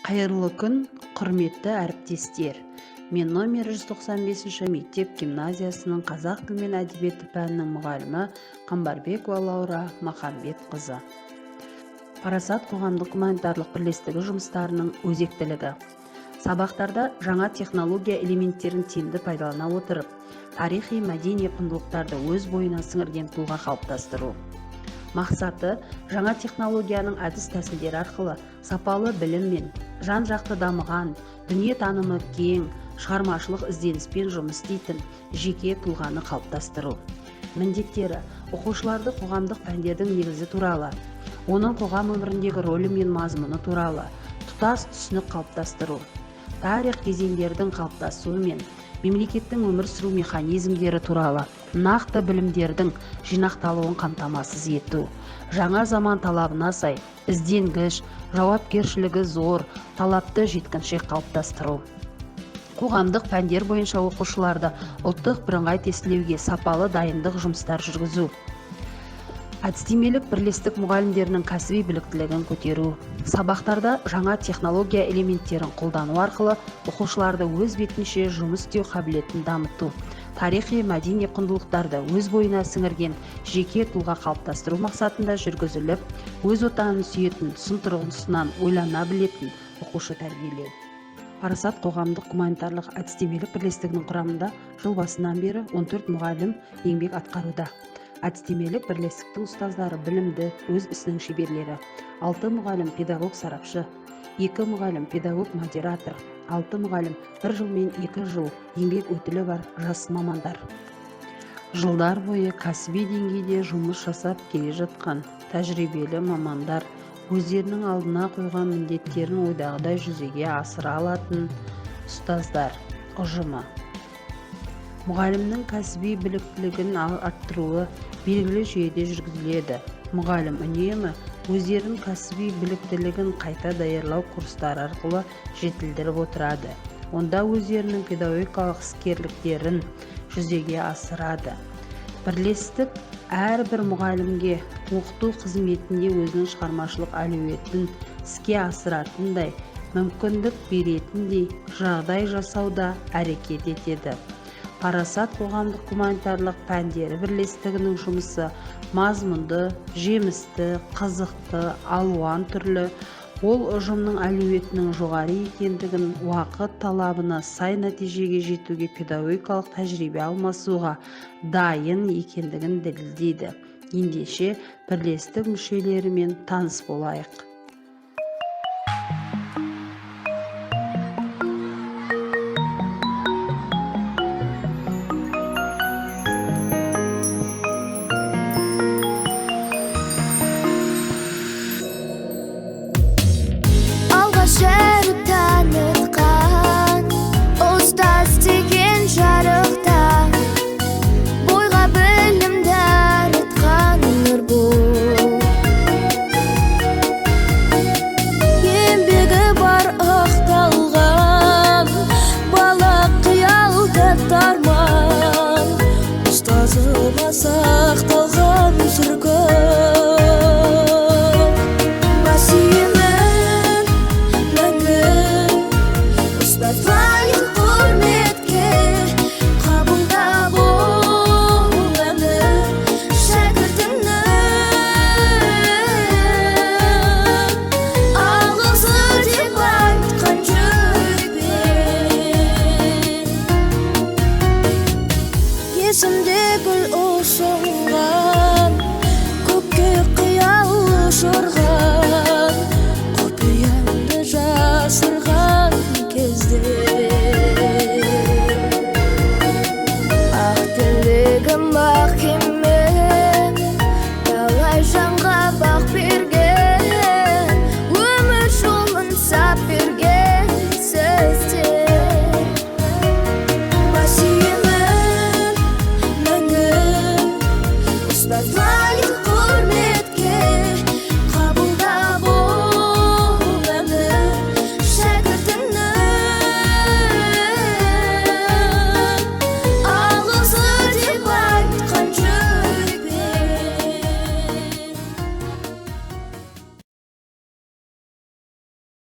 Қайырлы күн, құрметті әріптестер. Мен номер 195-ші мектеп гимназиясының қазақ тілі мен әдебиеті пәнінің мұғалімі Қамбарбекова Лаура Махамбетқызы. Парасат қоғамдық гуманитарлық бірлестігі жұмыстарының өзектілігі. Сабақтарда жаңа технология элементтерін тиімді пайдалана отырып, тарихи мәдени құндылықтарды өз бойына сіңірген тұлға қалыптастыру. Мақсаты жаңа технологияның әдіс-тәсілдері арқылы сапалы білім мен жан-жақты дамыған, дүние танымы кең, шығармашылық ізденіспен жұмыс істейтін жеке тұлғаны қалыптастыру. Міндеттері: оқушыларды қоғамдық пәндердің негізі туралы, оның қоғам өміріндегі рөлі мен мазмұны туралы тұтас түсінік қалыптастыру, тарих кезеңдердің қалыптасуы мен мемлекеттің өмір сүру механизмдері туралы нақты білімдердің жинақталуын қамтамасыз ету, жаңа заман талабына сай ізденгіш, жауапкершілігі зор, талапты жеткіншек қалыптастыру. Қоғамдық пәндер бойынша оқушыларды ұлттық бірыңғай тестілеуге сапалы дайындық жұмыстар жүргізу. Әдістемелік бірлестік мұғалімдерінің кәсіби біліктілігін көтеру. Сабақтарда жаңа технология элементтерін қолдану арқылы оқушыларды өз бетінше жұмыс істеу қабілетін дамыту, тарихи мәдени құндылықтарды өз бойына сіңірген жеке тұлға қалыптастыру мақсатында жүргізіліп, өз отанын сүйетін, сын тұрғысынан ойлана білетін оқушы тәрбиелеу. Парасат қоғамдық гуманитарлық әдістемелік бірлестігінің құрамында жыл басынан бері 14 мұғалім еңбек атқаруда. Әдістемелік бірлестіктің ұстаздары білімді, өз ісінің шеберлері. 6 мұғалім педагог сарапшы, 2 мұғалім педагог модератор, 6 мұғалім 1 жыл мен 2 жыл еңбек өтілі бар жас мамандар. Жылдар бойы кәсіби деңгейде жұмыс жасап келе жатқан тәжірибелі мамандар өздерінің алдына қойған міндеттерін ойдағыдай жүзеге асыра алатын ұстаздар ұжымы. Мұғалімнің кәсіби біліктілігін арттыруы белгілі жүйеде жүргізіледі. Мұғалім үнемі өздерінің кәсіби біліктілігін қайта даярлау курстары арқылы жетілдіріп отырады. Онда өздерінің педагогикалық іскерліктерін жүзеге асырады. Бірлестік әрбір мұғалімге оқыту қызметінде өзінің шығармашылық әлеуетін іске асыратындай мүмкіндік беретіндей жағдай жасауда әрекет етеді. Парасат қоғамдық гуманитарлық пәндері бірлестігінің жұмысы мазмұнды, жемісті, қызықты, алуан түрлі. Ол ұжымның әлеуетінің жоғары екендігін, уақыт талабына сай нәтижеге жетуге, педагогикалық тәжірибе алмасуға дайын екендігін дәлелдейді. Ендеше бірлестік мүшелерімен таныс болайық. Алғаш